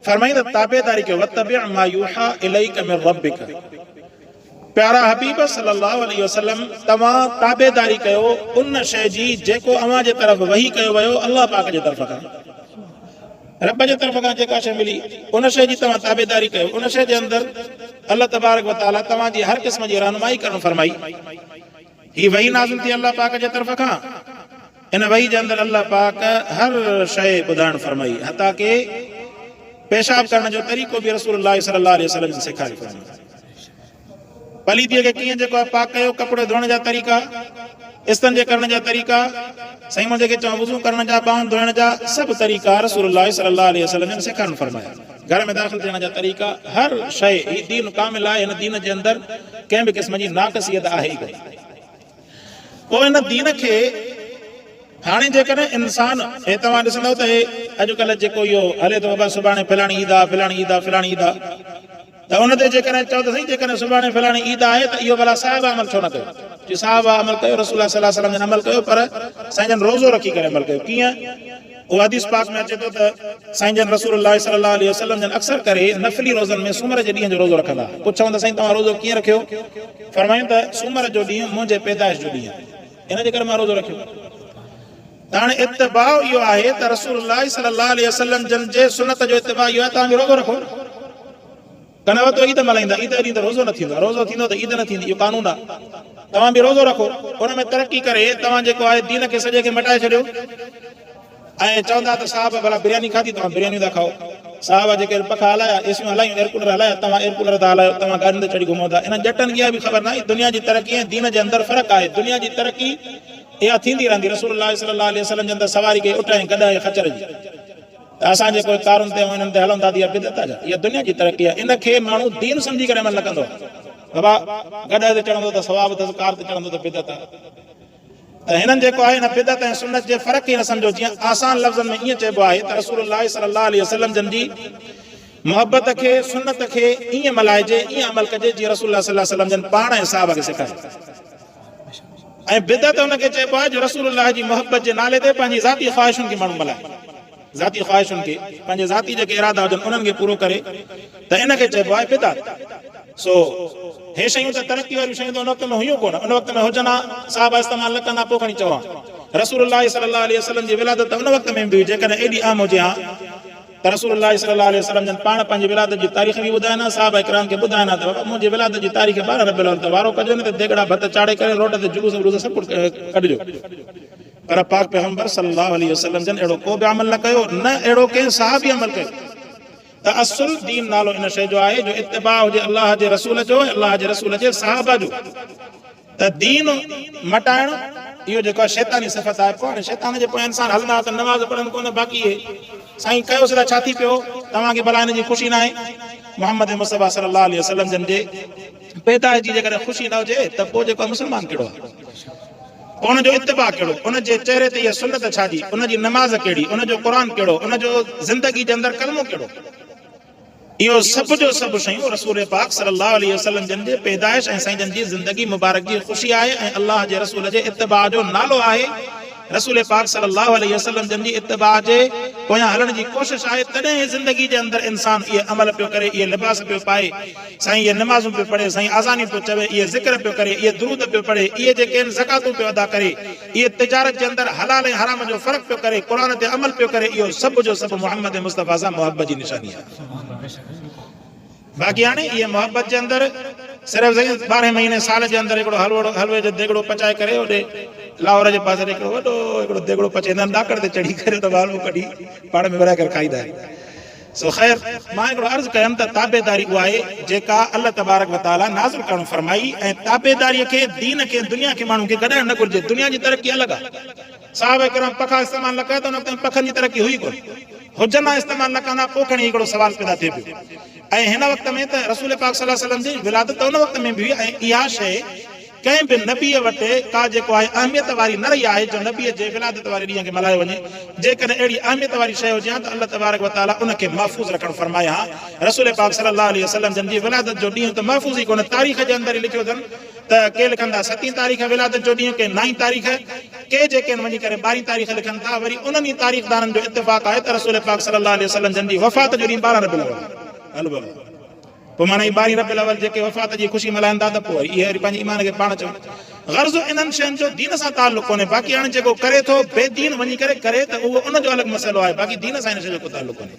فرمائين ته تابعداري ڪيو واتبع ما يوحي اليک من ربک پيارا حبيب صلي الله عليه وسلم توهان تابعداري ڪيو ان شيء جي جيڪو اوهان جي طرف وحي ڪيو ويو الله پاڪ جي طرف کان رب جي طرف کان جيڪا شيء ملي ان شيء جي توهان تابعداري ڪيو ان شيء جي اندر الله تبارڪ وتعالي توهان جي هر قسم جي رهنمائي ڪرڻ فرمائي هي وحي نازل ٿي الله پاڪ جي طرف کان. ان وحي جي اندر الله پاڪ هر شيء ٻڌائڻ فرمائي حتيٰ ڪي پيشاب ڪرڻ جو طريقو به رسول الله صلي الله عليه وسلم جن سيکاري فرمايو. پليتيء کي ڪيئن جيڪو آهي پاڪ ڪيو، ڪپڙي ڌوئڻ جا طريقا، استنجي ڪرڻ جا طريقا، سائين منهنجي کي چئون وضو ڪرڻ جا، ٻانهن ڌوئڻ جا سڀ طريقا رسول الله صلي الله عليه وسلم جن سيکارڻ فرمايا. گهر ۾ داخل ٿيڻ جا طريقا، هر شيء، هي دين ڪامل آهي، هن دين جي اندر ڪنهن به قسم جي ناقصيت آهي ئي ڪونه. پوء ان دين کي هاڻي جيڪڏهن انسان، هي توهان ڏسندؤ ته هي اڄڪلهه جيڪو اهو هلي ٿو بابا سڀاڻي فلاڻي عيد آ، فلاڻي عيد آ، فلاڻي عيد آ، ته ان تي جيڪڏهن چئو ته سائين جيڪڏهن سڀاڻي فلاڻي عيد آهي ته اهو ڀلا صحابه عمل ڇو نه ڪيو؟ چي صحابه عمل ڪيو، رسول الله صلي الله عليه وسلم جن عمل ڪيو پر سائين جن روزو رکي ڪري عمل ڪيو. ڪيئن؟ اهو حديث پاڪ ۾ اچي ٿو ته سائين جن رسول الله صلي الله عليه وسلم جن اڪثر ڪري نفلي روزن ۾ سومر جي ڏينهن جو روزو رکندا ها. پڇيائون ته سائين توهان روزو ڪيئن رکيو؟ فرمايائون ته سومر جو ڏينهن منهنجي پيدائش جو ڏينهن آهي ان جي ڪري مان روزو رکيو. ته هاڻي اتباع اهو آهي ته رسول الله صلي الله عليه وسلم جن جي سنت جو اتباع اهو آهي توهان به روزو رکو نه. ڪن وقت عيد ملهائيندا، عيد ڏينهن ته روزو نه ٿيندو آهي، روزو ٿيندو ته عيد نه ٿيندي، اهو قانون آهي. توهان به روزو رکو، ان ۾ ترقي ڪري توهان جيڪو آهي دين کي سڄي کي مٽائي ڇڏيو ۽ چوندا ته صاحب ڀلا برياني کاڌي توهان بريانيون ٿا کائو، صاحب جيڪي پکا هلايا، ايسيون هلايون، ايئر ڪولر هلايا، توهان ايئر ڪولر ٿا هلايو، توهان گاڏين تي چڙهي گهمو ٿا. انهن ڄٽن کي اها به خبر ناهي دنيا جي ترقي ۽ دين جي اندر فرق آهي، دنيا جي ترقي اها ٿيندي رهندي، رسول الله صلي الله عليه وسلم جن ته سواري ڪئي اٺ ۽ گڏهه ۽ خچر جي. ته اسان جيڪو ڪارن تي ۽ انهن تي هلون ٿا ته اها بدعت آهي ڇا؟ اها دنيا جي ترقي آهي. ان کي ماڻهو دين سمجهي ڪري عمل نه ڪندو آهي. بابا گڏهه تي چڙهندو ته ثواب اٿس، ڪار تي چڙهندو ته بدعت آهي. ته هنن جيڪو آهي ان بدعت ۽ سنت جي فرق ئي نه سمجهيو. جيئن آسان لفظن ۾ ائين چئبو آهي ته رسول الله صلي الله عليه وسلم جن جي محبت کي، سنت کي ائين ملهائجي، ائين عمل ڪجي جيئن رسول الله صلي الله عليه وسلم جن پاڻ ۽ صحابه کي سيکاريو. ۽ بدعت ان کي چئبو آهي جو رسول الله جي محبت جي نالي تي پنهنجي ذاتي خواهشن کي ماڻهو ملهائي، ذاتي خواهشن کي، پنهنجي ذاتي جيڪي ارادا هجن انهن کي پورو ڪري ته ان کي چئبو آهي بدعت. سو هي شيون ته ترقي واريون شيون ته ان وقت ۾ هيون ڪونه، ان وقت ۾ هجن ها صحابه استعمال نه ڪن ها پوء کڻي چئو ها. رسول الله صلي الله عليه وسلم جي ولادت ته ان وقت ۾ به هئي جيڪڏهن ايڏي اهم هجي ها ته رسول الله صلي الله عليه وسلم جن پاڻ پنهنجي ولادت جي تاريخ به ٻڌائين ها، صحابه ڪرام کي ٻڌائين ها ته بابا منهنجي ولادت جي تاريخ 12 ربيع الاول ته وارو ڪجو نه ته ديڳڙا ڀت چاڙهي ڪري روڊ تي جلوس ولوس سڀ ڪجهه ڪڍجو. پر پاڪ پيغمبر صلي الله عليه وسلم جن اهڙو ڪو به عمل نه ڪيو نه اهڙو ڪنهن صحابي عمل ڪيو. ته اصل دين نالو ان شيء جو آهي جو اتباع هجي الله جي رسول جو ۽ الله جي رسول جي صحابه جو. ته دين مٽائڻ اهو جيڪو آهي شيطاني صفت آهي پوء هاڻي شيطان جي پويان انسان هلندا ته نماز پڙهن ڪونه باقي اهي سائين ڪيوسي ته ڇا ٿي پيو توهان کي ڀلا هن جي خوشي ناهي محمد مصطفيٰ صلي الله عليه وسلم جن جي پيدائش جي جيڪڏهن خوشي نه هجي ته پوء جيڪو مسلمان ڪهڙو آهي پوء ان جو اتباع ڪهڙو ان جي چهري تي اها سنت ڇا جي ان جي نماز ڪهڙي ان جو قرآن ڪهڙو ان جو زندگي جي اندر ڪلمو ڪهڙو اهو سڀ جو سڀ شيون رسول پاڪ صلي الله عليه وسلم جن جي پيدائش ۽ سائين جن جي زندگي مبارڪ جي خوشي آهي ۽ الله جي رسول جي اتباع جو نالو آهي. رسول پاڪ صلي الله عليه وسلم جن جي اتباع جي پويان هلڻ جي ڪوشش آهي تڏهن هي زندگي جي اندر انسان اهي عمل پيو ڪري اهي لباس پيو پائي سائين اهي نمازون پيو پڙهي سائين آذانيون پيو چوي اهي ذڪر پيو ڪري اهي درود پيو پڙهي اهي جيڪي آهن زڪواتون پيو ادا ڪري اهي تجارت جي اندر حلال ۽ حرام جو فرق پيو ڪري، قرآن تي عمل پيو ڪري، اهو سڀ جو سڀ محمد مصطفيٰ سان محبت جي نشاني آهي. باقي هاڻي اهي محبت جي اندر صرف سائين ٻارهين مهيني سال جي اندر هڪڙو حلوڙو حلوي جو ديڳڙو پچائي ڪري اوڏي لاهور جي پاسي هڪڙو وڏو هڪڙو ديڳڙو پچائيندا آهن ڏاڪڻ تي چڙهي ڪري ته حلوو ڪڍي پاڻ ۾ ورهائي ڪري کائيندا آهن. سو خير، مان هڪڙو عرض ڪيم ته تابعداري اها آهي جيڪا الله تبارڪ و تعاليٰ نازل ڪرڻ فرمائي ۽ تابعداريء کي دين کي ۽ دنيا کي ماڻهن کي گڏائڻ نه گهرجي، دنيا جي ترقي الڳ آهي. صحابه ڪرام پکا استعمال نه ڪيا ته ان وقت ۾ پکن جي ترقي هئي ڪونه. هجن ها استعمال نه ڪن ها پوء کڻي هڪڙو سوال پيدا ٿئي پيو. ۽ هن وقت ۾ ته رسول پاڪ صلي الله عليه وسلم جي ولادت ته ان وقت ۾ به هئي ۽ اها شيء ڪنهن به نبيء وٽ ڪا جيڪو آهي اهميت واري نه رهي آهي جو نبيء جي ولادت واري ڏينهن کي ملهايو وڃي. جيڪڏهن اهڙي اهميت واري شيء هجي ها ته الله تبارڪ و تعاليٰ ان کي محفوظ رکڻ فرمائي ها. رسول پاڪ صلي الله عليه وسلم جن جي ولادت جو ڏينهن ته محفوظ ئي ڪونه، تاريخ جي اندر ئي لکيو اٿن ته ڪي لکن ٿا ستين تاريخ ولادت جو ڏينهن، ڪي نائين تاريخ، ڪي جيڪي آهن وڃي ڪري ٻارهين تاريخ لکن ٿا، وري انهن ئي تاريخدانن جو اتفاق آهي ته رسول پاڪ صلي الله عليه وسلم جن جي وفات جو ڏينهن 12 ربيع الاول آهي. هل بابا پوء معنيٰ هي ٻارهين ربيع الاول جيڪي وفات جي خوشي ملهائن ٿا ته پوء وري اهي وري پنهنجي ايمان کي پاڻ چون. غرض انهن شين جو دين سان تعلق ڪونهي باقي هاڻي جيڪو ڪري ٿو بي دين وڃي ڪري ڪري ته اهو ان جو الڳ مسئلو آهي باقي دين سان ان شيء جو ڪو تعلق ڪونهي.